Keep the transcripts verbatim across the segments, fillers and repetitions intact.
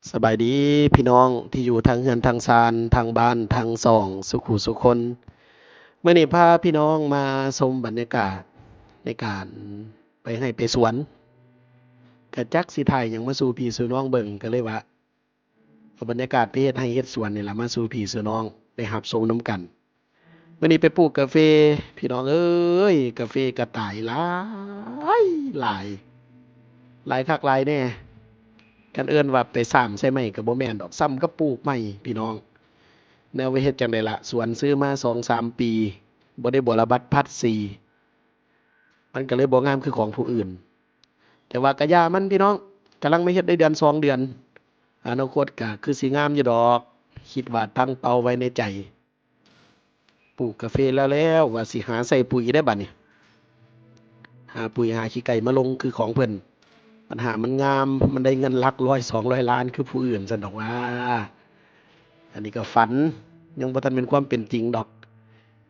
สบายดีพี่น้องที่อยู่ทางเฮือนทางซานทางบ้านทางซองสุขุสุคน มื้อนี้พาพี่น้องมาชมบรรยากาศในการไปไฮ่ไปสวน กะจักสิถ่ายหยังมาสู่พี่สู่น้องเบิ่ง ก็เลยว่า เอาบรรยากาศไปเฮ็ดไฮ่เฮ็ดสวนนี่ล่ะมาสู่พี่สู่น้องได้รับชมนำกัน มื้อนี้ไปปลูกกาแฟ พี่น้องเอ้ย กาแฟกะตายหลายหลาย หลายคักหลายแน่ คันเอิ้นว่าไปสร้างใส่ใหม่ก็บ่แม่นดอก ส่ำกับปลูกใหม่พี่น้อง แนวว่าเฮ็ดจั่งใดล่ะ สวนซื้อมาสองสามปี บ่ได้บวรบัตรภาษี มันก็เลยบ่งามคือของผู้อื่น แต่ว่ากะอย่ามันพี่น้อง กำลังมาเฮ็ดได้เดือนสองเดือน อนาคตก็คือสิงามอยู่ดอก คิดว่าตั้งเป้าไว้ในใจ ปลูกกาแฟแล้วแล้ว ว่าสิหาใส่ปุ๋ยได้บัดนี้ หาปุ๋ยหาขี้ไก่มาลงคือของเพิ่น ปัญหามันงาม มันได้เงินหลักร้อยสองร้อยล้านคือผู้อื่นซั่นดอกว่า อันนี้ก็ฝัน ยังบ่ทันเป็นความเป็นจริงดอก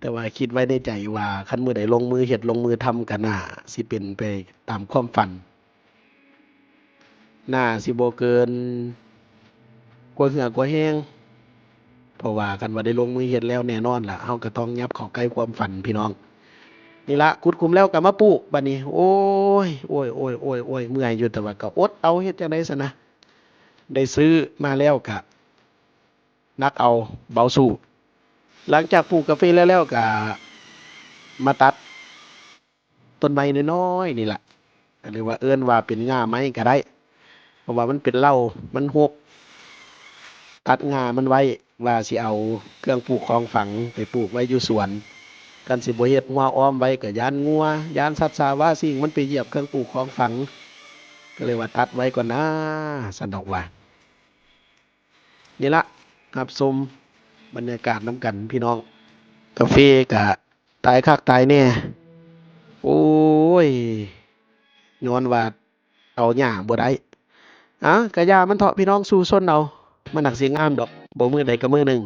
แต่ว่าคิดไว้ในใจว่าคันมื้อใดลงมือเฮ็ดลงมือทำก็น่าสิเป็นไปตามความฝัน น่าสิบ่เกินกว่าเหื่อกว่าแฮง เพราะว่าคันว่าได้ลงมือเฮ็ดแล้วแน่นอนล่ะ เฮาก็ต้องยับเข้าใกล้ความฝันพี่น้อง นี่ละขุดขุมแล้วก็มาปลูกบัดนี้ โอ้ย โอ้ย โอ้ย โอ้ย โอ้ย เมื่อยอยู่ แต่ว่าก็อดเอา เฮ็ดจั่งใด๋ซั้นนะ ได้ซื้อมาแล้วก็หนักเอาเบาสู้ หลังจากปลูกกาแฟแล้วแล้วก็มาตัดต้นไม้น้อยๆนี่ล่ะ หรือว่าเอิ้นว่าเป็นง่าไม้ก็ได้ เพราะว่ามันเป็นเหล้า มันฮก ตัดง่ามันไว้ ว่าสิเอาเครื่องปลูกของฝังไปปลูกไว้อยู่สวน คันสิบ่เฮ็ดฮั้วอ้อมไว้ก็ย้านงัว ย้านสัตว์สาว่าสิ่งมันไปเหยียบเครื่องปลูกของฝัง ก็เลยว่าตัดไว้ก่อนนะ ซั่นดอกว่า นี่ละ รับชมบรรยากาศนำกันพี่น้อง กาแฟกะตายคักตายแน่ โอ้ย ย้อนว่าเอาหญ้าบ่ได้ เอ้า กะอย่ามันเถาะพี่น้อง สู้ซนเอา มันหนักสิงามดอก บ่มื้อใดก็มื้อหนึ่ง